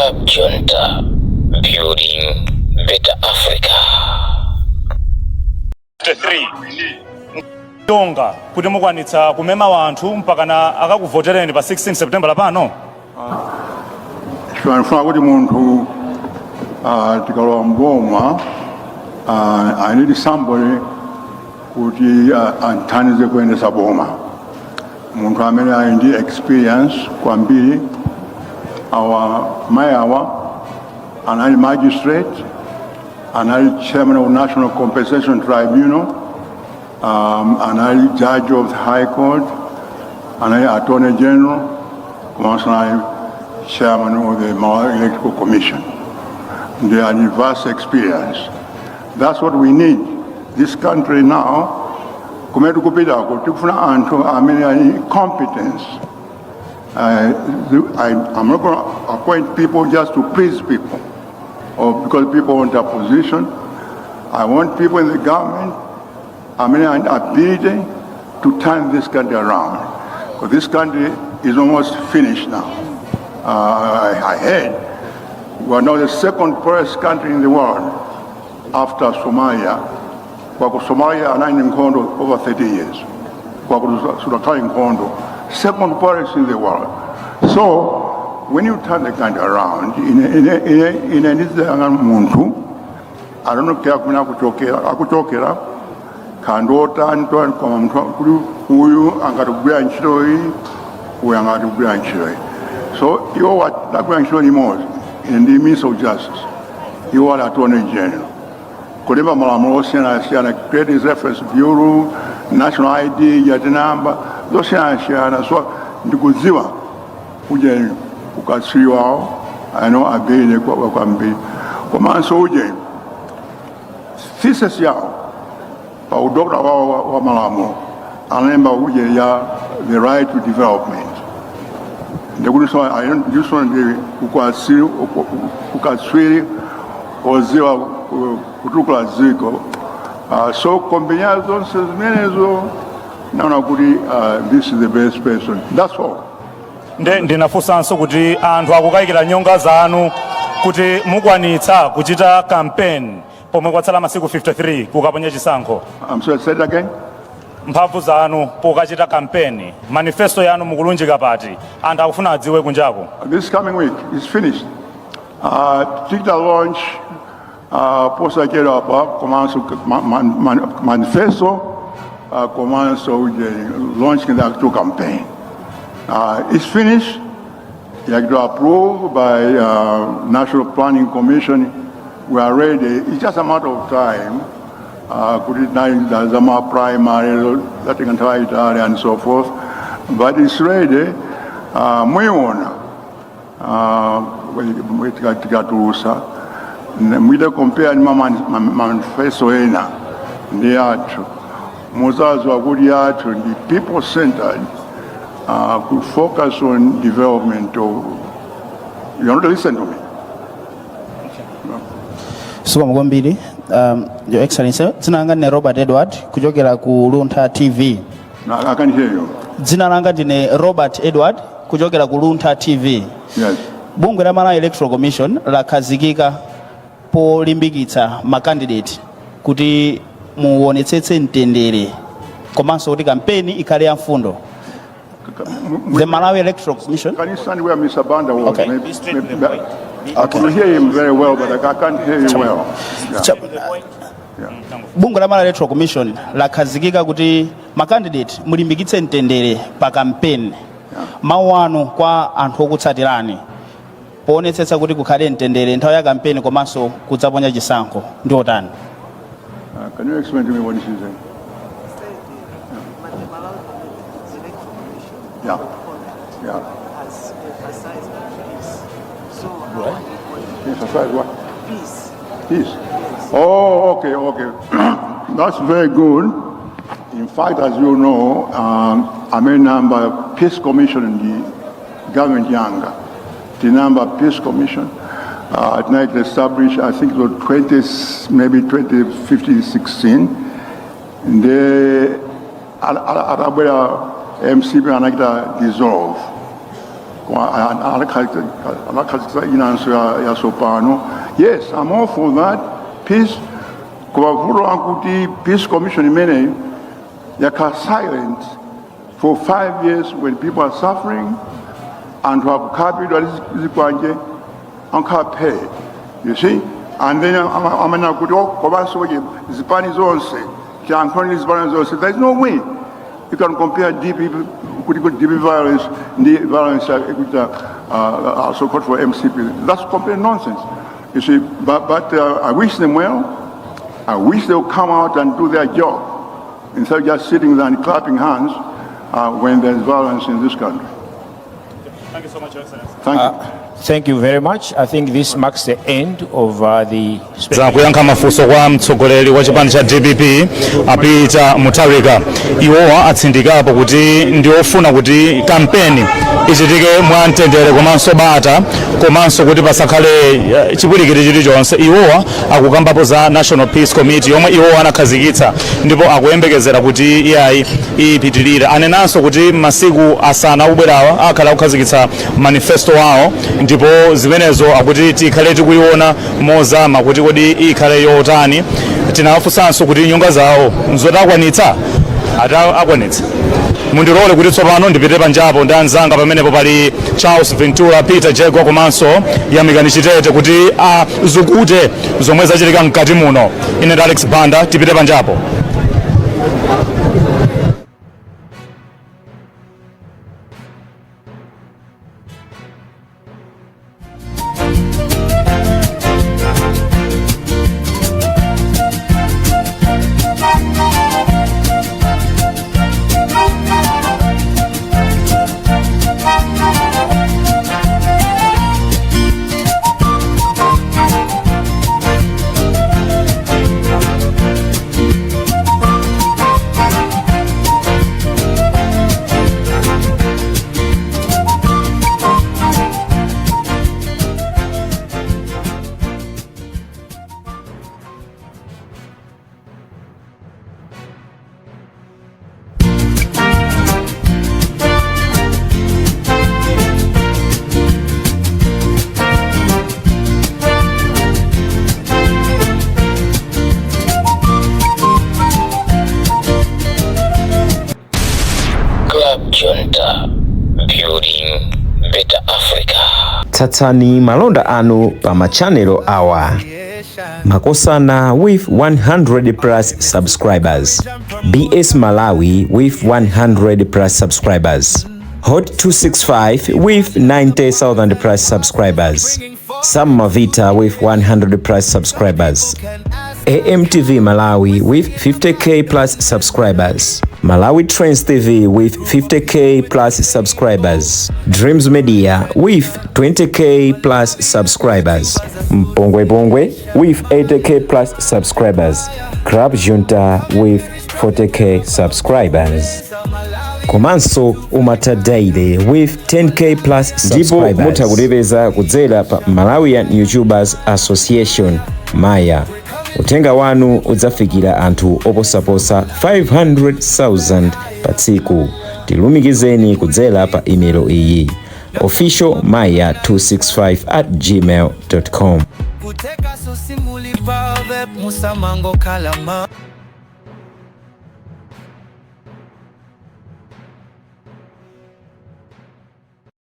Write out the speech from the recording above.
Cab Junta, building better Africa. 3 tonga kuti mukwanitsa kumema wanthu mpakana akakuvotereni pa 16 September lapano. Chifukwa kuti munthu tikalowa mboma, I need somebody kuti anthandize kuyendesa boma, munthu amene ali ndi experience kwambiri. Awa mayi awa anali magistrate, anali chairman of National Compensation Tribunal, anali judge of the High Court, anali attorney general, komanso anali chairman of the Malawi Electoral Commission. They are vast experience. That's what we need. This country now, kumene tikupitako, tikufuna anthu amene ali competence. I'm not going to appoint people just to please people or because people want a position. I want people in the government amene ali ability to turn this country around. Because this country is almost finished now. I heard we are now the second poorest country in the world after Somalia. Kwa Somalia anali nkhondo over 30 years. Kwa sudakhala nkhondo. Second poorest in the world. So when you turn the country around, ine ndizanga munthu, I don't know care kumene akuchokera, akuchokera kandi otani tani, koma munthu kuti uyu angatigwira ntchito iyi, uyu angatigwira ntchito iyi. So iwo adagwira ntchito limodzi, ine ndi Minister of Justice, iwo ali Attorney General, kulemba malamulo osiyanasiyana, Credit Reference Bureau, national ID yatinamba zosiyanasiyana. So ndikudziwa uje ukatswiri wawo ano ability kwambiri, komanso uje thesis yawo pa udokota wawo wa malamulo analemba uje ya the right to development. Ndikuti so ndiso ndi ukatswiri oziwa kutukula dziko. So combine zonse zimenezo, naona kuti this is the best person, that's all. Nde ndinafunsanso kuti anthu akukayikira nyonga zanu kuti mukwanitsa kuchita campaign pomwe kwatsala masiku 53 kukaponya chisankho. I'm sorry, say it again. Mphamvu zanu pokachita campaign, manifesto yanu mukulunjika pati? Anthu akufuna adziwe kunjako. This coming week is finished. Tichita launch posachedwa apa, komanso manifesto, komanso uje launching the actual campaign. It's finished. It has been approved by National Planning Commission. We are ready. It's just a matter of time. Kuti zama primary zatenga nthawi itali and so forth, but it's ready. Mwiona tikatulusa, mwite compare ni manifesto ena ndi athu, muzaziwa kuti athu ndi people centered, could focus on development of. You not listen to me. Zikomo kwambiri, Your Excellency. Dzina langa ndine Robert Edward kuchokera ku Luntha TV. No, I can hear you. Dzina langa ndine Robert Edward kuchokera ku Luntha TV. Yes. Bungwe la Malawi Electoral Commission lakhazikika polimbikitsa makandidate kuti muonetsetse mtendere komanso kuti kampeni ikhale ya mfundo. The Malawi Electoral Commission. Can you stand where Mr. Banda was? Okay. Maybe, I could hear him very well, but I can't hear you well. Yeah. Bungwe la Malawi Electoral Commission lakhazikika kuti makandidate mulimbikitse mtendere pa kampeni. Mawu anu kwa anthu okutsatirani poonetsetsa kuti kukhale mtendere nthawi ya kampeni komanso kudzaponya chisankho ndi otani? Can you explain to me what this is saying? But the Malawi Electoral Commission conduct has emphasized on peace. So how are you going to Emphasize what? Peace? Peace. Oh, okay. That's very good. In fact, as you know, I'm a member Peace Commission in the government yanga. The number Peace Commission. Tonight established, I think it was 20, maybe 2015, 16. The atabwera MCP anachita dissolve. Anakhazikitsa inanso yatsopano. Yes, I'm all for that peace, koma vuto akuti peace commission imeneyi yakhala silent for 5 years when people are suffering. Anthu akukhapidwa zikwanje, ankhala phee, you see. And then amanena kuti, oh, komanso kuti zipani zonse tiyankhulane ndi zipani zonse. There is no way you can compare DPP, kuti DPP violence ndi violence ikuita so called for MCP. That's complete nonsense, you see. But I wish them well. I wish they'll come out and do their job instead of just sitting there and clapping hands when there's violence in this country. Thank you so much, Your Excellency. Thank you. Thank you very much. I think this marks the end of the Za kuyankha mafunso kwa mtsogoleri wa chipani cha DPP, a Peter Mutharika. Iwowa atsindikapo kuti ndi ofuna kuti kampeni ichitike mwamtendere komanso bata, komanso kuti pasakhale chipwirikiti chilichonse. Iwowa akukambapo za National Peace Committee yomwe iwowa anakhazikitsa, ndipo akuyembekezera kuti iyayi, ipitirire. Anenanso kuti masiku 5 akubwerawa akhala akukhazikitsa manifesto wawo, ndipo zimenezo akuti tikhale tikuiona mozama kuti kodi ikhale yotani. Tinawafunsanso kuti nyonga zawo nzotakwanitsa, ati akwanitsa. Mundilole kuti tsopano ndipite panjapo ndi anzanga. Pamenepo pali Charles Ventura, Peter Jegwa komanso Yamikani Chitete kuti azukute zomwe zachitika mkati muno. Ine ndi Alex Banda, tipite panjapo. Club Junta, building better Africa. Tsatsani malonda anu pa machanelo awa: Makosana with 100 plus subscribers, BS Malawi with 100 plus subscribers, Hot 265 with 90,000 plus subscribers, Sam Mavita with 100 plus subscribers, AMTV Malawi with 50K plus subscribers, Malawi Trends TV with 50K plus subscribers, Dreams Media with 20K plus subscribers, Mpongwe Pongwe with 80K plus subscribers, Club Junta with 40K subscribers, komanso Umata Daily with 10K plus Ndipo subscribers. mutha Kutipeza kudzera pa Malawian YouTubers Association, MAYA. Uthenga wanu udzafikira anthu oposaposa 500,000 pa tsiku. Tilumikizeni kudzera pa imelo iyi: officialmaya265@gmail.com. Kuteka sosimuli pave musamango kalama.